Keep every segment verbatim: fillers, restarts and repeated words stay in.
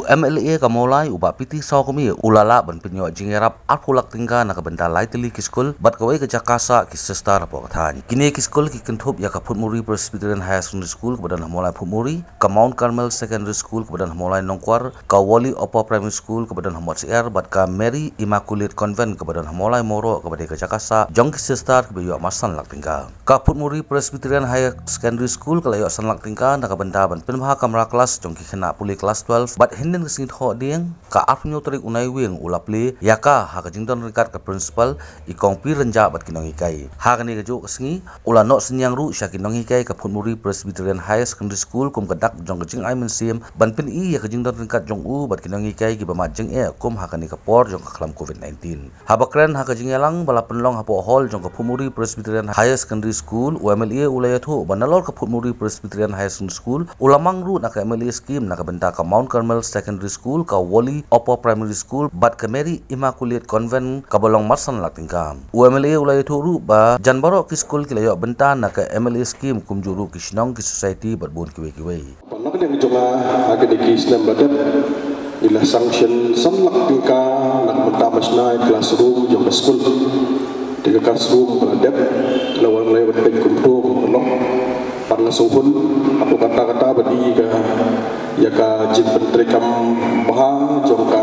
M L A ka Mawlai u Bah P T Sawkmie u la lah ban pynïoh jingïarap arphew lak tyngka na ka bynta lai tylli ki skul bad kawei ka jaka sah ki sister hapoh ka thaiñ. Kine ki skul ki kynthup ïa ka Phutmuri Presbyterian Higher Secondary School kaba don ha Mawlai Phutmuri, ka Mount Carmel Secondary School kaba don ha Mawlai Nongkwar, ka Wali Upper Primary School kaba don ha Mawtsyiar bad ka Mary Immaculate Convent kaba don ha Mawlai Mawroh kaba dei ka jaka sah jong ki sister kiba ïoh mar san lak tyngka. Ka Phutmuri Presbyterian Higher Secondary School ka la ïoh san lak tyngka na ka bynta ban pynbha kamra klas jong ki khynnah pule klas twelve bad hynnin ka sngi Thohdieng ka arphew tarik u Naiwieng u la plie ïa ka ha ka jingdon ryngkat ka principal, i Kong P Rynjah bad ki nonghikai. Ha kane kajuh ka sngi u la noh synñiang ruh sha ki nonghikai ka Phutmuri Presbyterian Higher Secondary School kum ka dak jong ka jingai mynsiem ban pyni ïa ka jingdon ryngkat jong u bad ki nonghikai kiba mad jingeh kum ha kane ka por jong ka khlam covid nineteen. Haba kren ha ka jingïalang ba la pynlong hapoh hall jong ka Phutmuri Presbyterian Higher Secondary School, u M L A u la ïathuh ba nalor ka Phutmuri Presbyterian Higher Secondary School u la mang ruh na ka M L A scheme na ka bynta ka Mount Carmel Secondary School, ka Wali Upper Primary School bad ka Mary Immaculate Convent kaba long mar san lak tyngka. U M L A u la ïathuh ruh ba jan baroh ki skul ki la ïoh bynta na ka M L A scheme kumjuh ruh ki shnong, ki society bad bun kiwei kiwei. Bad na ka liang jong nga, ha kine ki snem ba dep ngi la sanction san lak tyngka na ka bynta ban shna ïa ka classroom jong ka skul. Te ka classroom ka la dep, la wan la ïa ban peit kumto kumno. Bad nga sngewhun hapoh kata kata ba dei ka ïa ka jingpyntreikam bha jong ka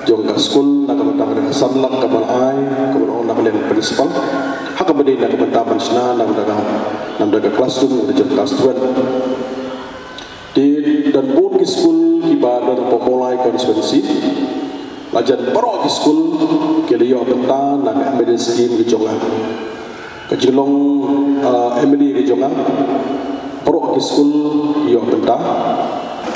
jong ka skul na ka bynta ka san lak kaba la ai kaba la ong na ka liang principal. Ha kaba dei na ka bynta ban shna na ka bynta ka na ka bynta ka classroom jong ka student. Te don bun ki skul kiba don hapoh Mawlai constituency. La jan baroh ki skul ki la ïoh bynta na ka M L A scheme ki jong nga. Ka jinglong, ah, M L A ki jong nga, baroh ki skul ki ïoh bynta.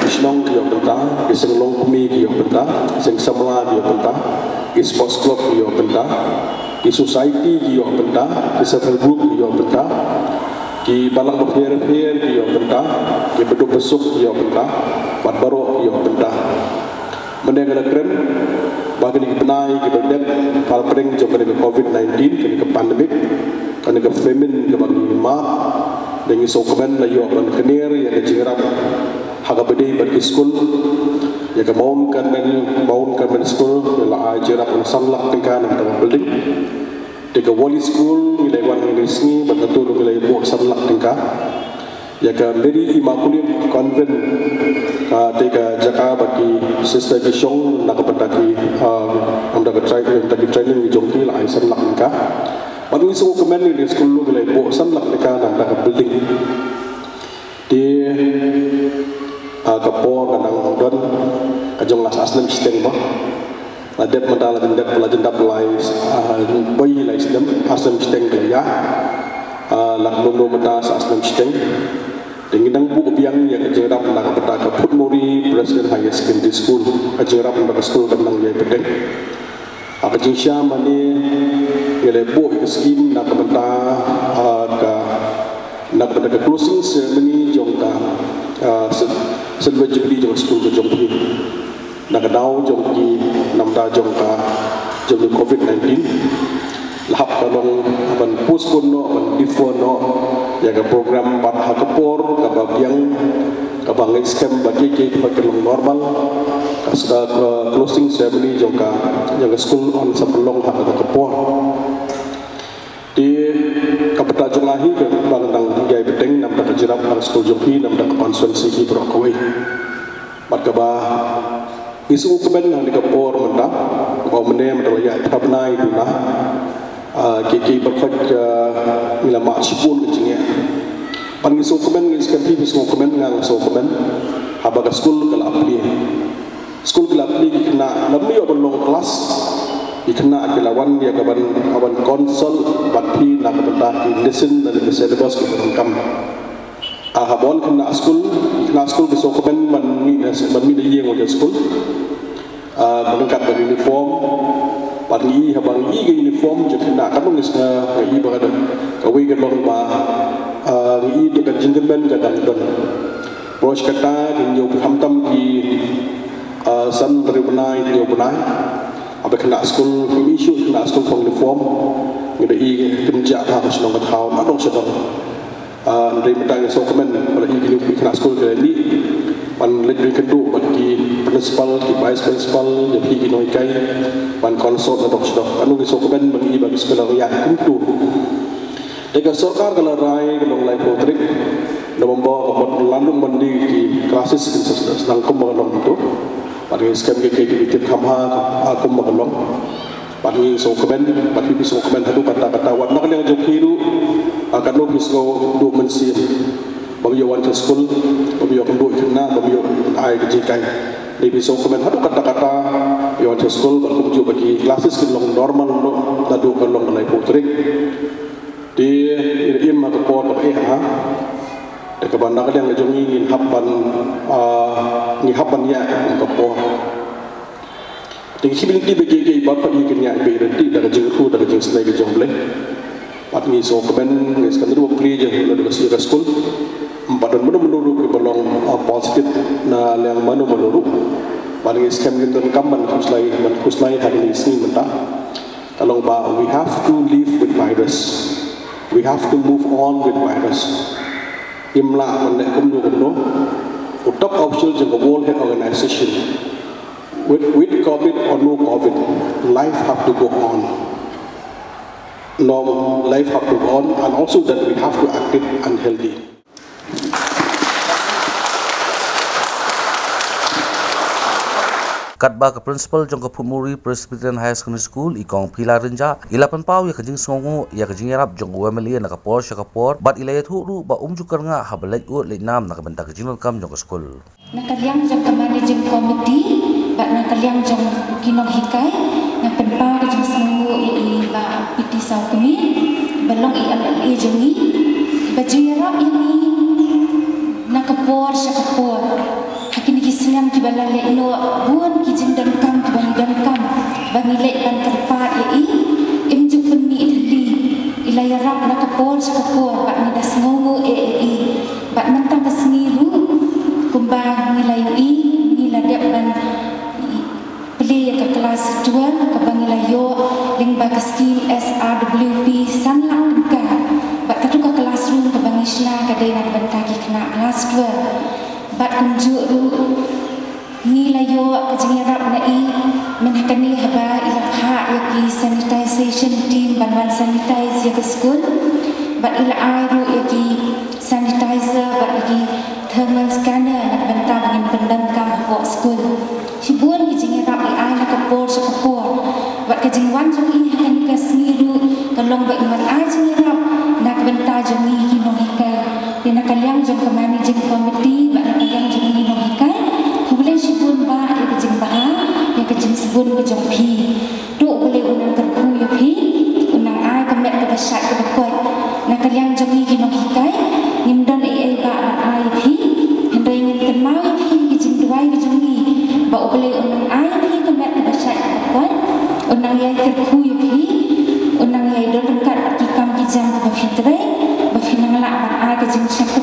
Ki shnong ki ïoh bynta, ki seng longkmie ki ïoh bynta, ki seng samla ki ïoh bynta, ki sports club ki ïoh bynta, ki society ki ïoh bynta, ki self help group ki ïoh bynta, ki balang bapher bapher ki ïoh bynta, ki baduk basuk ki ïoh bynta, bad baroh ki ïoh bynta. Mynne nga la kren ba kine ki bnai kiba dep, kaba pdeng jong kane ka covid nineteen, kane ka pandemic, kane ka famine kaba ngi mad, ngi sngewkmen la ïoh ban kner ïa ka jingïarap ha kaba dei bad ki skul. Ïa ka Mount Carmel, Mount Carmel School ngi la ai jingïarap san lak tyngka na ka building. Te ka Wali School ngi la wan ha kine ki sngi bad katto ruh ngi la buh san lak tyngka. Ïa ka Mary Immaculate Convent, ah, te ka jaka ba ki sister ki shong na ka bynta ki, ah, na ka bynta ka training, na ka bynta ki training ki jong ki la ai san lak tyngka. Bad ngi sngewkmen ïa kine ki skul ruh ngi la buh san lak tyngka na ka bynta ka building. Te, ah, ka por ka dang don, ka jong nga sa snem shiteng ba. La dep mynta la jan dep, la jan dep lai, ah, boi lai snem, ar snem shiteng ka la ïaid. Ah, la kumno mynta sa snem shiteng. Te ngi dang buh biang ïa ka jingïarap na ka bynta ka Phutmuri Presbyterian Higher Secondary School, ka jingïarap na ka skul ka nang ïai bteng. Ha ka jingshisha mane ngi la buh ïa ka skim na ka bynta, ah, ka, na ka bynta ka closing ceremony jong ka, ah, sil-, silver jubilee jong ka skul ka jong phi. Na ka daw jong ki, namar jong ka, jong ka covid nineteen. La hap ka long ban postpone noh, ban defer noh ïa ka program bad ha ka por kaba biang, kaba ngi skhem ba ki ki ba ka long normal. Ka s-, ka closing ceremony jong ka, jong ka skul yn sa pynlong ha ka por. Te ka bynta jong nga hi kaba nga dang ïai bteng namar ka jingïarap na ka skul jong phi, namar ka constituency hi baroh kawei. Bad kaba ngi sngewkmen ha kane ka por mynta, ba mynne mynta la ïaid phra bnai duna, ah, ki ki ba khot, ah, ngi la mad shibun ka jingeh. Bad ngi sngewkmen, ngi skhem phi sngewkmen, nga nga sngewkmen haba ka skul ka la plie. Skul ki la plie, ki khynnah lam ïoh ban long klas. Ki khynnah ki la wan ïa ka ban, ka ban consult bad phi na ka bynta ki lesson lane ki syllabus kiba donkam. Ah, haba wan khynnah skul, khynnah skul ki sngewkmen ban mih na, ban mih na ïing wan jong skul. Ah, ryngkat bad uniform. Bad ngi i haba ngi i ka uniform jong khynnah, katno ngi sngew, ngi i ba ka don, kawei ka long ba, ah, ngi i ba ka jingkyrmen ka dang don. Baroh shi katta ki ñiew, khamtam ki, ah, san hynriew bnai, hynñiew bnai. Haba khynnah skul, ki issue khynnah skul ka uniform, ngi da i kynjah ha ka shnong ka thaw, nadong shadong. Hynrei mynta ngi sngewkmen ba la ïoh ki nongpynïaid skul ki la mih ban leit ïakynduh bad ki principal, ki vice principal, ïa ki nonghikai ban consult na dong sdok. Ano ngi sngewkmen ba ngi ba ki skul la ïa kumtu. Te ka sorkar ka la rai ka long laiphew tarik November ka bad lan rung mandi ki classes kin sa sdang kumba ka long tu. Bad ngi skhem ki ki ki tip kham ha ka kumba ka long. Bad ngi sngewkmen, bad phi sngewkmen haduh katta katta wat na ka liang jong phi ruh. Katno phi sngewduh mynsiem. Bym ïoh wan sha skul, bym ïoh kynduh kynna, bym ïoh ai ka jinghikai. Dei phi sngewkmen haduh katta katta ïoh wan sha skul bad kumjuh ba ki classes kin long normal ruh naduh ka long ka laiphew tarik. Te ngi im ha ka por kaba eh ha. Te kaba na ka liang jong ngi ngin hap ban, ah, ngi hap ban ïa ka por. Te ngi khim lynti ba ki ki ba pat ngi kin ïa ba ngi lynti da ka jingkyrkhu da ka jingsnei ka jong U Blei. Bad ngi sngewkmen ngi sngewkmen ruh ba plie jong ngi da ka shisha ka skul. Ym pat don mano mano ruh kiba long, ah, positive na liang mano mano ruh. Bad ngi skhem ngin donkam ban khuslai ban khuslai ha kine ki sngi mynta. Ka long ba we have to live with virus. We have to move on with virus. Ngim lah ban leh kumno kumno. U top official jong ka World Health Organization, with, with COVID or no COVID, life have to go on. No, life have to go on, and also that we have to active and healthy. Katba ka principal jong ka Phutmuri Presbyterian Higher Secondary School, i Kong Phila Rynjah, i la pynpaw ïa ka jingsngewnguh ïa ka jingïarap jong u MLA na ka por sha ka por bad i la ïathuh ruh ba um ju kyrngah haba leit ud leit nam na ka bynta ka jingdonkam jong ka skul. Na ka liang jong ka Managing Committee bad na ka liang jong ki nonghikai, nga pynpaw ka jingsngewnguh ïa i Bah P T Sawkmie ba long i MLA jong ngi, ba ju ïarap ïa ngi na ka por sha ka por. Ha kine ki snem kiba la leit noh, bun ki jingdonkam kiba ngi donkam ba ngi leit ban kyrpad ïa i, im ju pynmih thylli. I la ïarap na ka por sha ka por bad ngi da sngewnguh eh ïa i. Bad mynta ka sngi ruh, kumba ngi la ïohi, ngi la dep ban plie ïa ka klas twelve kaba ngi la ïoh lyngba ka skim S R W P san lak tyngka. Bad katu ka classroom kaba ngi shna ka dei na ka bynta ki khynnah klas twelve. Bad kumjuh ruh ngi la ïoh ka jingïarap na i, myn ha kane haba i la phah ïa ki sanitization team ban wan sanitize ïa ka skul. Bad i la ai ruh ïa ki sanitizer bad ïa ki thermal scanner na ka bynta ba ngin pyndonkam hapoh skul. Shibun ki jingïarap i ai na ka por sha ka por. Bad ka jingwan jong i ha kane ka sngi ruh ka long ba i wan ai jingïarap na ka bynta jong ngi ki nonghikai. Te na ka liang jong ka Managing Committee bad na ka liang jong ngi nonghikai, khublei shibun Bah ïa ka jingbha, ïa ka jingsbun ka jong phi. To U Blei un nang kyrkhu ïa phi, un nang ai ka met kaba shait kaba koit. Na ka liang jong ngi ki nonghikai, ngim don ei ei Bah ban ai ïa phi, hynrei ngin kynmaw ïa phi ha ki jingduwai ka jong ngi, ba U Blei un nang ai ïa phi ka met kaba shait kaba koit, un nang ïai kyrkhu ïa phi, un nang ïai don ryngkat bad ki kam ki jam kiba phi trei, ba phin nang lah ban ai ka jingshakri